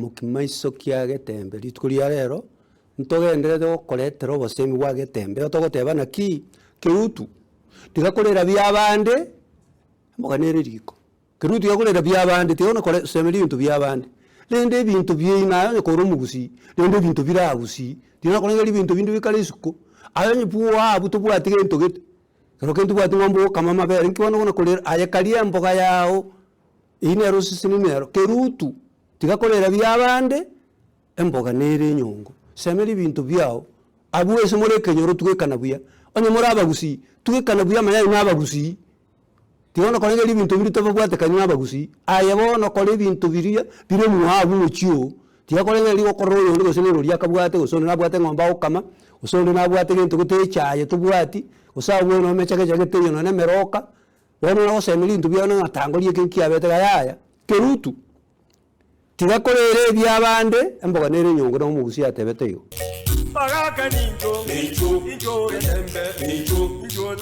Mokimaiso kia Getembe rituko ria rero, ntogendererete gokoretera obosemi bwa Getembe, igo togoteba naki, Kerutu, tiga korera bia abande, emboga nere riko. Kerutu tiga korera bia abande, tiga buna kore semeria ebinto bia abande, rende ebinto biaino aye onye kore omogusii, rende ebinto bire agusii, tiga nakorengereria ebinto binde bikare isiko, aye onye bwoaa abwo tobwati gento gete, ekero kende tobwati ng'ombe ogokama amabere, nki bono okona korera, aye karia emboga yago, eywo nere oseseni nero, Kerutu. Tiga korera bi'abande, emboga nere enyongo. Semeria ebinto biao, abwo ase more ekenyoro tugekana buya. Onye more abagusii, tugekana buya amaya aino abagusii. Tiga bono korengereria ebinto biria tababwatekani na abagusii. Aye bono kora ebinto biria bire mwao abwo omochie oo. Tiga korengereria gokorora oyonde gose nere oria akabwate gose onde nabwate eng'ombe agokama, gose onde nabwate gento gete echaye tobwati, gose abwo bono emechegechege teiyo nonye na emeroka. Bono nagosemeria ebinto biao ng'a tangoria eke nkiabete iga yaya, kerutu. Tiga korera ebi'abande, emboga nere enyongo na omogusia atebete igo. Bagaka nincho, nincho, nincho getembe, nincho, nincho.